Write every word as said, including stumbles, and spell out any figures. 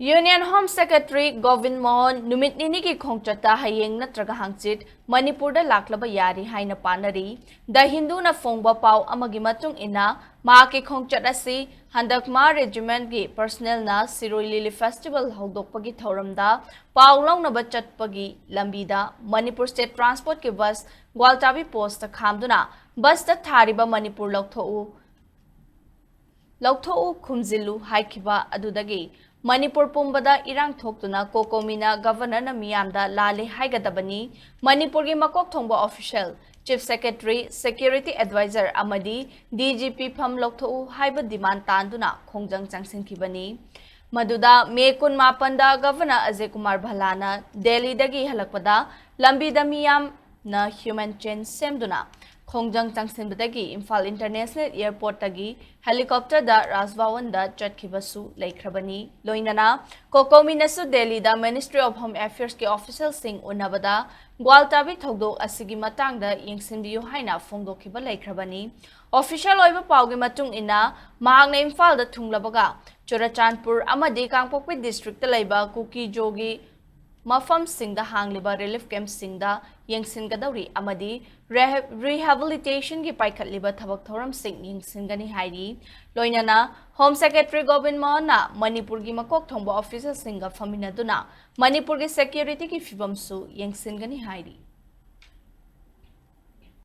Union Home Secretary Gobin Mohan ꯅꯨꯃꯤꯠ ꯅꯤꯅꯤꯒꯤ ꯈꯣꯡꯆꯠꯇ ꯍꯌꯦꯡ ꯅꯠꯇ꯭ꯔꯒ ꯍꯪꯆꯤꯠ ꯃꯅꯤꯄꯨꯔꯗ ꯂꯥꯛꯂꯕ ꯌꯥꯔꯤ ꯍꯥꯏꯅ ꯄꯥꯅꯔꯤ꯫ The Hindu ꯅ ꯐꯣꯡꯕ ꯄꯥꯎ ꯑꯃꯒꯤ ꯃꯇꯨꯡ ꯏꯟꯅ, ꯃꯍꯥꯛꯀꯤ ꯈꯣꯡꯆꯠ ꯑꯁꯤ ꯍꯟꯗꯛ ꯃꯥ regiment ꯀꯤ personnel ꯅ ꯁꯤꯔꯣꯏ ꯂꯤꯂꯤ festival ꯍꯧꯗꯣꯛꯄꯒꯤ ꯊꯧꯔꯝꯗ ꯄꯥꯎ ꯂꯧꯅꯕ ꯆꯠꯄꯒꯤ ꯂꯝꯕꯤꯗ ꯃꯅꯤꯄꯨꯔ State Transport ꯀꯤ bus ꯒ꯭ꯋꯥꯜꯇꯥꯕꯤ post ꯇ ꯈꯥꯝꯗꯨꯅ bus ꯇ ꯊꯥꯔꯤꯕ "ꯃꯅꯤꯄꯨꯔ ꯂꯧꯊꯣꯛꯎ, ꯂꯧꯊꯣꯛꯎ, ꯈꯨꯝꯖꯤꯜꯂꯨ" ꯍꯥꯏꯈꯤꯕ ꯑꯗꯨꯗꯒꯤ ꯃꯅꯤꯄꯨꯔ ꯄꯨꯝꯕꯗ ꯏꯔꯥꯡ ꯊꯣꯛꯇꯨꯅ COCOMI ꯅ Governor ꯅ ꯃꯤꯌꯥꯝꯗ ꯂꯥꯜꯂꯦ ꯍꯥꯏꯒꯗꯕꯅꯤ, ꯃꯅꯤꯄꯨꯔꯒꯤ ꯃꯀꯣꯛ ꯊꯣꯡꯕ official, Chief Secretary, Security Advisor ꯑꯃꯗꯤ DGP ꯐꯝ ꯂꯧꯊꯣꯛꯎ ꯍꯥꯏꯕ demand ꯇꯥꯟꯗꯨꯅ ꯈꯣꯡꯖꯪ ꯆꯪꯁꯤꯟꯈꯤꯕꯅꯤ꯫ ꯃꯗꯨꯗ ꯃꯦ ꯀꯨꯟꯃꯥꯄꯟꯗ Governor ꯑꯖꯌ ꯀꯨꯃꯥꯔ ꯚꯜꯂꯥꯅ ꯗꯦꯜꯂꯤꯗꯒꯤ ꯍꯜꯂꯛꯄꯗ ꯂꯝꯕꯤꯗ ꯃꯤꯌꯥꯝꯅ human chain ꯁꯦꯝꯗꯨꯅ ꯈꯣꯡꯖꯪ ꯆꯪꯁꯤꯟꯕꯗꯒꯤ ꯏꯝꯐꯥꯜ International Airport ꯇꯒꯤ helicopter ꯗ ꯔꯥꯖꯚꯋꯟꯗ ꯆꯠꯈꯤꯕꯁꯨ ꯂꯩꯈ꯭ꯔꯕꯅꯤ꯫ ꯂꯣꯏꯅꯅ COCOMI ꯅꯁꯨ ꯗꯦꯜꯂꯤꯗ Ministry of Home Affairs ꯀꯤ official ꯁꯤꯡ ꯎꯅꯕꯗ ꯒ꯭ꯋꯥꯜꯇꯥꯕꯤ ꯊꯧꯗꯣꯛ ꯑꯁꯤꯒꯤ ꯃꯇꯥꯡꯗ ꯌꯦꯡꯁꯤꯟꯕꯤꯌꯨ ꯍꯥꯏꯅ ꯐꯣꯡꯗꯣꯛꯈꯤꯕ ꯂꯩꯈ꯭ꯔꯕꯅꯤ꯫ Official ꯑꯣꯏꯕ ꯄꯥꯎꯒꯤ ꯃꯇꯨꯡ ꯏꯟꯅ, ꯃꯍꯥꯛꯅ ꯏꯝꯐꯥꯜꯗ ꯊꯨꯡꯂꯕꯒ ꯆꯨꯔꯆꯥꯟꯄꯨꯔ ꯑꯃꯗꯤ ꯀꯥꯡꯄꯣꯛꯄꯤ district ꯇ ꯂꯩꯕ ꯀꯨꯀꯤꯖꯣꯒꯤ ꯃꯐꯝꯁꯤꯡꯗ ꯍꯥꯡꯂꯤꯕ relief camp ꯁꯤꯡꯗ ꯌꯦꯡꯁꯤꯟꯒꯗꯧꯔꯤ ꯑꯃꯗꯤ rehab-, rehabilitation ꯒꯤ ꯄꯥꯏꯈꯠꯂꯤꯕ ꯊꯕꯛ ꯊꯧꯔꯝꯁꯤꯡ ꯌꯦꯡꯁꯤꯟꯒꯅꯤ ꯍꯥꯏꯔꯤ꯫ ꯂꯣꯏꯅꯅ Home Secretary ꯒꯣꯕꯤꯟ ꯃꯣꯍꯟꯅ ꯃꯅꯤꯄꯨꯔꯒꯤ ꯃꯀꯣꯛ ꯊꯣꯡꯕ official ꯁꯤꯡꯒ ꯐꯝꯃꯤꯟꯅꯗꯨꯅ ꯃꯅꯤꯄꯨꯔꯒꯤ security ꯒꯤ ꯐꯤꯕꯝꯁꯨ ꯌꯦꯡꯁꯤꯟꯒꯅꯤ ꯍꯥꯏꯔꯤ꯫